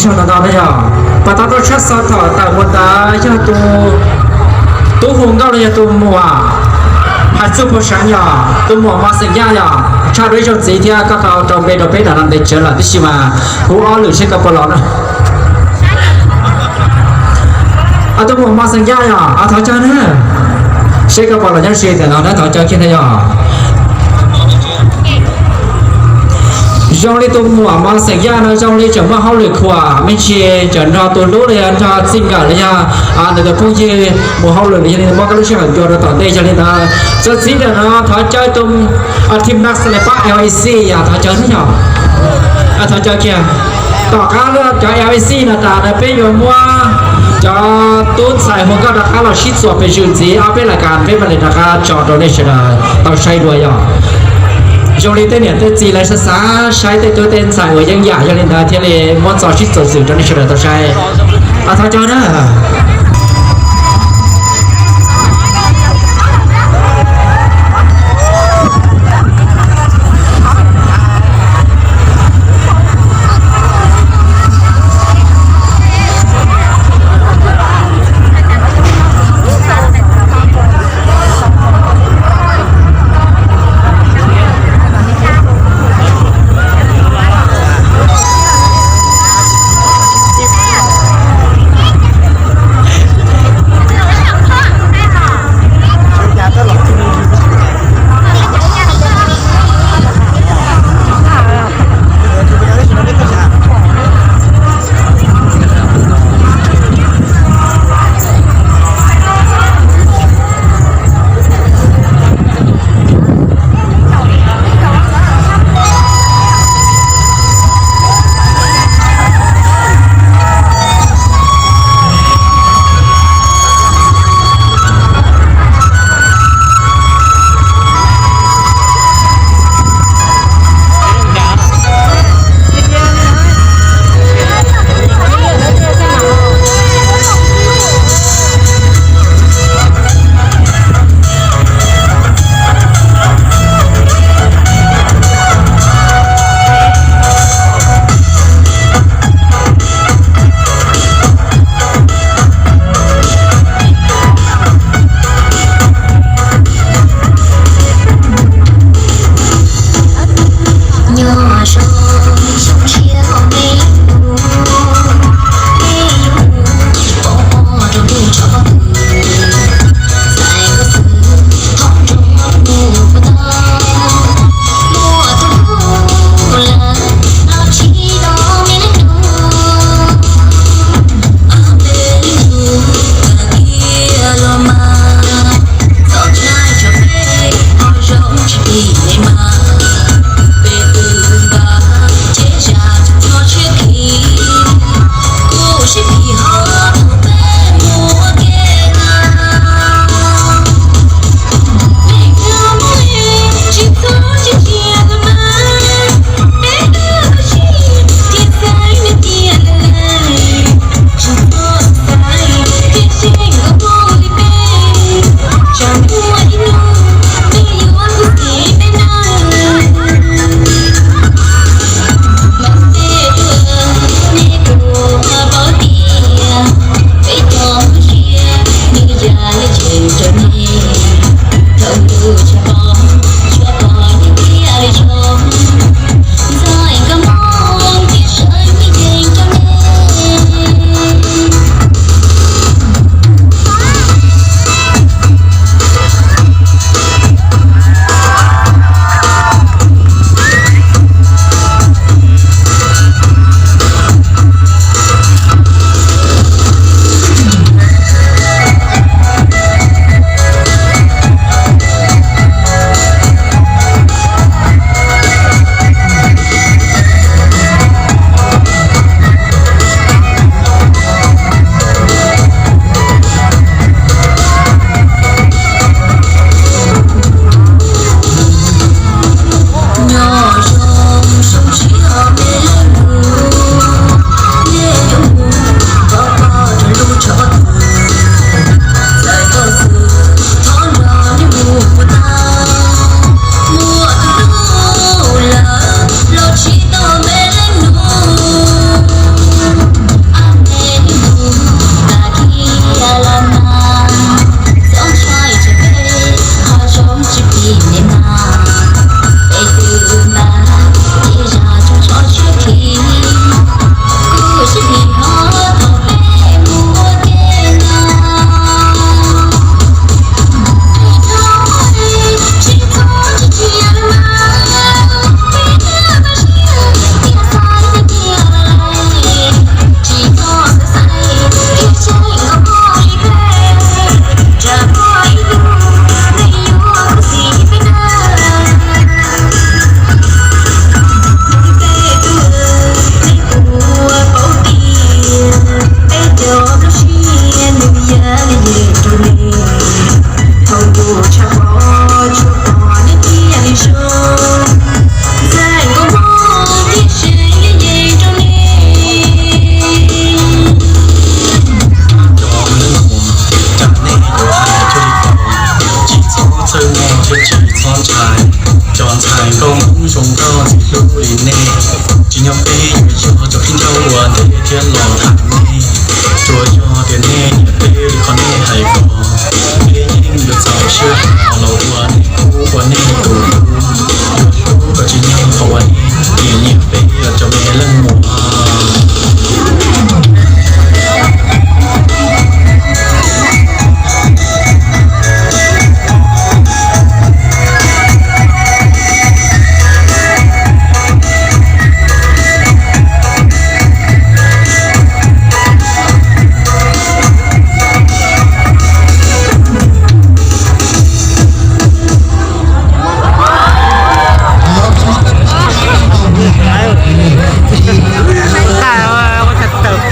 Tsaug ntau ntau na yog. Pas tau tuaj tshaj xov thaum tawm mus ntawd yog tus tub hu nkauj los yog tus muam hais txuj pug seev yog tus muam Mos Xeem Yaj yog. Tshaj dua ib zaug ntxiv thiab koj tau rau npe rau peb nram no ntev tsawv lawm tib si mas hu ob lwm seb koj puas los na. Tus muam Mos Xeem Yaj yog, thov caw na. Seb koj puas los nyob ze ntawm no na, thov caw kiag na yog. Zoo li tus muam Mos Xeem Yaj no zoo li tseem muaj hauj lwm khuam me ntsis, tseem nrog tus hlub los yog nrog txij nkawm los yog ntawm tus phooj ywg mus hauj lwm los yog li muab koj lub sij hawm ncua rau tom ntej. Yog li ntawd txuas ntxiv ntawm no thov caw tus team Naxalipas L A C yog, thov caw na yog. Thov caw kiag. Tom qab cov L A C no tas na peb yuav muab cov tub ntxhais hu nkauj rov qab los sib txuas pes tsawg ntxiv, ob peb las kas peb mam li rov qab tso rau nej sawv daws tau saib dua yog. Zoo li tej niam tej txiv lawv xav xav saib tej tub tej ntxhais uas yeej yam yog li ntawd thiaj li muab tso sib txuas xwm rau nej sawv daws tau saib. Thov caw na.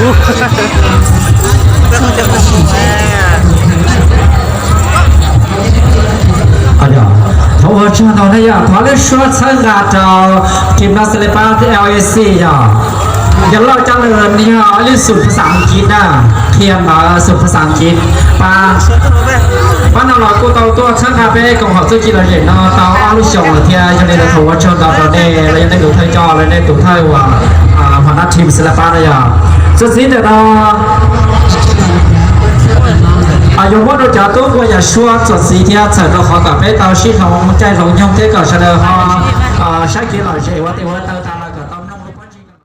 Thov ua tsaug ntau na yog, thov lub suab txhawb nqa rau team no xas las pab L A C yog, yog loj cov lawm yog lub xum phas xas Askiv na, qhia ntawv xum phas xas Askiv pab. Pab no los kuj tau tuaj txhawb nqa peb koom haum txuj ci lom zem no tau ob lub xyoos lawm thiab, yog li ntawd thov ua tsaug ntau rau nej los yog nej tus thawj coj los nej tus thawj uas hua nab team xas las pab no yog. Txuas ntxiv ntawm no yuav muab rau cov tub ua yam suab txuas ntxiv thiab txhawm rau qhov kom peb tau sib hloov caij hloov nyoog thiab kom sawv daws ho saib kev lom zem ua tes ua taw